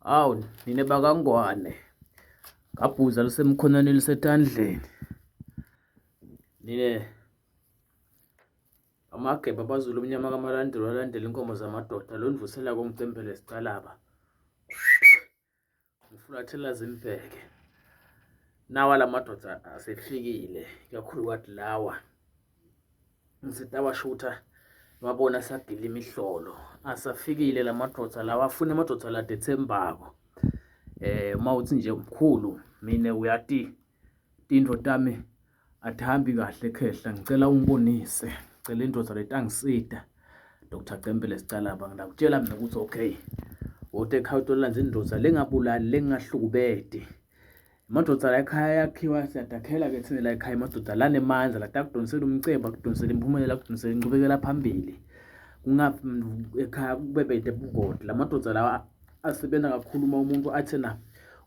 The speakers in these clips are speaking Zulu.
Hawu nina bakaNgwane, ngabhuza lisemkhonweni lisetandleni. Nina amageba abaZulu omnyama kaMalandela alandela inkomo zamadoda lo nivusela kongicembele sicalaba. Ngifulathela zimbheke. Nawa la madoda asefikile ikakhulukazi lawa ngithi awashutha wabona sagila imihlolo asafikile la madoda lawa afuna amadoda ladethembako uma uthi nje mkhulu mina uyati tintfo tami atihambi kahle khehla ngicela ungibonise ngicela indoda letangisita Dr Cempele Sicalaba ngakutshela mina ukuthi okay wote ekhaya utolanza indoda lengabulali lengahlukubedi amadoda la ekhaya ayakhiwa siyadakhela ke thina la ekhaya amadoda lanemandla latakudonsela umcebo akudonsela impumelelo akudonsela inqubekela phambili kungafi ekhaya kube bede bungoti la madoda lawa asebenza kakhulu uma umuntu athi na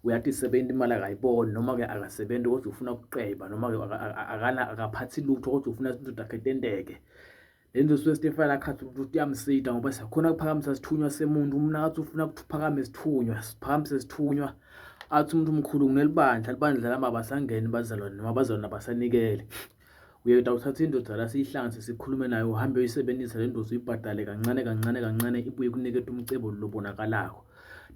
uyatisebenza imali akayiboni noma-ke akasebenzi kodwa ufuna ukuqeba noma-ke akana akaphathi lutho kodwa ufuna izinto zakhe tenteke. Le nto suke sitefana khathi ukuthi uyamsida ngoba siyakhona ukuphakamisa isithunywa semuntu umuntu akathi ufuna ukuthi uphakame isithunywa siphakamise isithunywa athi umuntu omkhulu nginelibandla libandla lami abasangeni bazalwane noma abazalwane abasanikele uyeda uthatha indoda la siyihlanganise sikhulume nayo uhambe uyisebenzisa le ndoda uyibhadale kancane kancane kancane ibuye kuniketa umcebo lobonakalako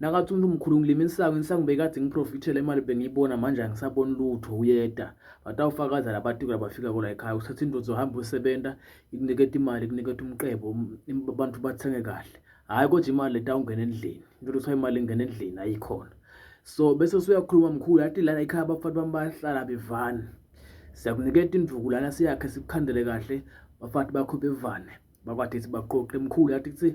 nakathi umuntu omkhulu ngilima insangu insangu bekade ngiprofithele imali bengiyibona manje angisaboni lutho uyeda batawufakaza labatiko labafika kola ekhaya uthatha indoda uhamba usebenza ikuniketa imali ikuniketa umqebo abantu bathenge kahle hhayi kodwa imali letawungena endlini into kuthiwa imali ingena endlini ayikhona so bese usuyakhuluma mkhulu yathi lana ekhaya abafana bami bayahlala bevana siyakuniketa induku lana siyakhe sikukhandele kahle bafati bakho bevane bakwade ukuthi baqoqe mkhulu yathi kuthi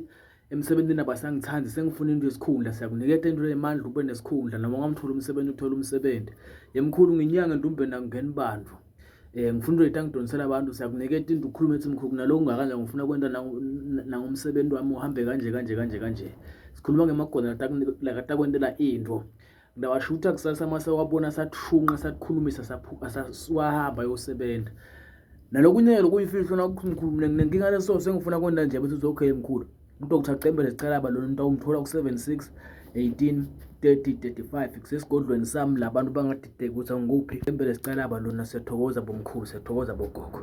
emsebenzini abasangithandi sengifuna into yesikhundla siyakuniketa into yemandla ube nesikhundla noma ungamthola umsebenzi uthole umsebenzi yemkhulu nginyanga endumbeni akungeni bantu ngifuna into etangidonsela abantu siyakuniketa into ukhulume ethi mkhulu naloku ngakanje ngifuna kwenta nangomsebenzi wami uhambe kanje kanje kanje kanje sikhuluma ngemagona lakatakwentela into ngawashutha kusasa mase wabona sathunqa sakhulumisa saphuka saswahamba yosebenza nalokunye lokuyimfihlo nakukhulu mina nginenkinga leso sengifuna kwenta nje bese uthi okay mkhulu uDr Cembele Sicalaba lona umuntu awumthola ku-76 18 30 35 kusesigodlweni sami la bantu bangadideki ukuthi angikuphi Cembele Sicalaba lona siyathokoza bomkhulu siyathokoza bogogo.